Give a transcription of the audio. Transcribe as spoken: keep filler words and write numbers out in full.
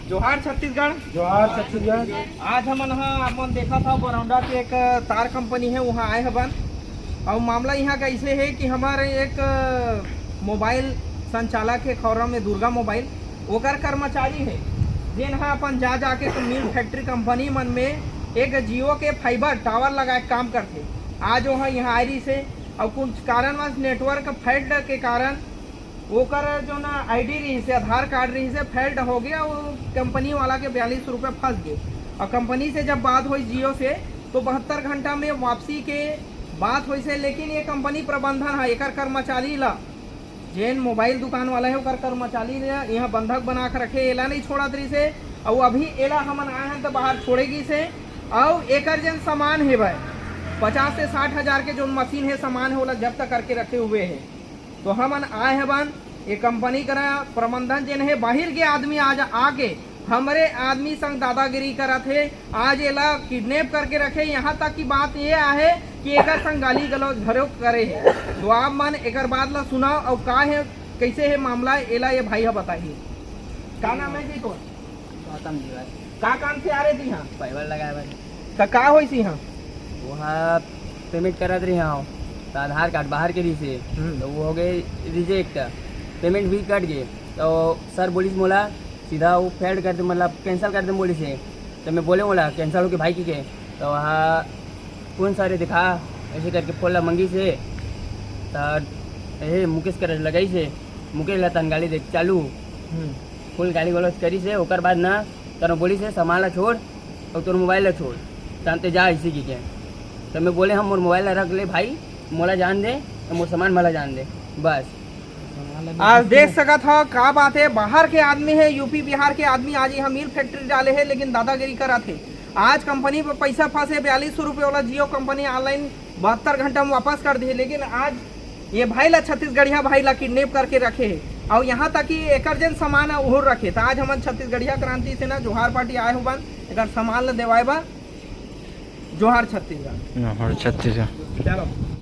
जोहार छत्तीसगढ़। जोहार छत्तीसगढ़। आज हमन ह, आप मन देखत हव, बरौंडा के एक तार कंपनी हे, उहाँ आए हवन। अउ मामला इहाँ कइसे हे कि हमर एक मोबाइल संचालक हे खौरा में, दुर्गा मोबाइल, ओकर कर्मचारी हे, जेन ह अपन जा जाके तो मिल फैक्ट्री कंपनी मन में एक जियो के फाइबर टावर लगा के काम करथे। आज ओह इहाँ आए रहिस हे, अउ कुछ कारणवश नेटवर्क फैल्ट के कारण ओकर जो ना आईडी रहिस हे, आधार कार्ड रहिस हे, फैल्ट हो गया, वो कंपनी वाला के बयालीस रुपये फंस गए। और कंपनी से जब बात हुई जियो से, तो बहत्तर घंटा में वापसी के बात हुई से, लेकिन ये कंपनी प्रबंधन है, एकर कर्मचारी ला, जेन मोबाइल दुकान वाला है, ओकर कर्मचारी ला यहाँ बंधक बना के रखे, एला नहीं छोड़त रहिस हे। और अभी एला हमन आए हैं तो बाहर छोड़े गिस हे। और एकर जेन सामान है भाई, पचास से साठ हजार के जो मशीन है, सामान है, ओला जब्त करके रखे हुए है। तो हमन आए हवन, ये कंपनी करा प्रबंधन जेन हे, बाहिर के आदमी आज आके हमरे आदमी संग दादागिरी करत हे। आज एला किडनैप करके रखे, यहाँ तक की बात ये आहे कि एकर संग गाली गलौज घलो करे हे। तो आप मन एकर बात ला सुनाओ, और का हे, कैसे हे मामला, एला ये भाई ह बताही। का नाम है जी तोर? गौतम जी भाई। का काम से आ रहे जी यहाँ? फाइबर लगाए भाई। त का होइस इहाँ? वहाँ पेमेंट करत रहे हव, त आधार कार्ड बाहर के रहिस हे, हम्म। तो वो हो गए रिजेक्ट, पेमेंट भी कट गए। तो सर बोलिस मोला सीधा वो फेल्ड कर दे, मतलब कैंसिल कर दे बोलिस हे। तो मैं बोले मोला कैंसिल होके भाई की के, तो वहाँ कौन सारे दिखा, ऐसे करके फोन ला मंगिस हे। तो हे मुकेश कर लगाइस हे, मुकेश ला तन गाली दे चालू, हम्म। फुल गाली गलौज करिस हे। ओकर बाद ना तोर बोलिस हे सामान ला छोड़ और तोर मोबाइल ला छोड़, जानते जा इसी की के। तो मैं बोले हम मोर मोबाइल ला रख ले भाई, मोला जान दे, तो मोर सामान मला जान दे, बस। आज देख सकत हो का बात है, बाहर के आदमी है, यूपी बिहार के आदमी आज यहाँ मिल फैक्ट्री डाले है, लेकिन दादागिरी करत है। आज कंपनी पे पैसा फंसे बयालीस सौ रुपये वाला जियो कंपनी ऑनलाइन बहत्तर घंटा में वापस कर दी, लेकिन आज ये भाई ला, छत्तीसगढ़िया भाई ला किडनैप करके रखे है। और यहाँ तक कि एकर जेन सामान है उहर रखे। तो आज हमन छत्तीसगढ़िया क्रांति सेना जोहार पार्टी आए हुबन एकर सामान ला देवाए बर। जोहार छत्तीसगढ़। जोहार छत्तीसगढ़। चलो।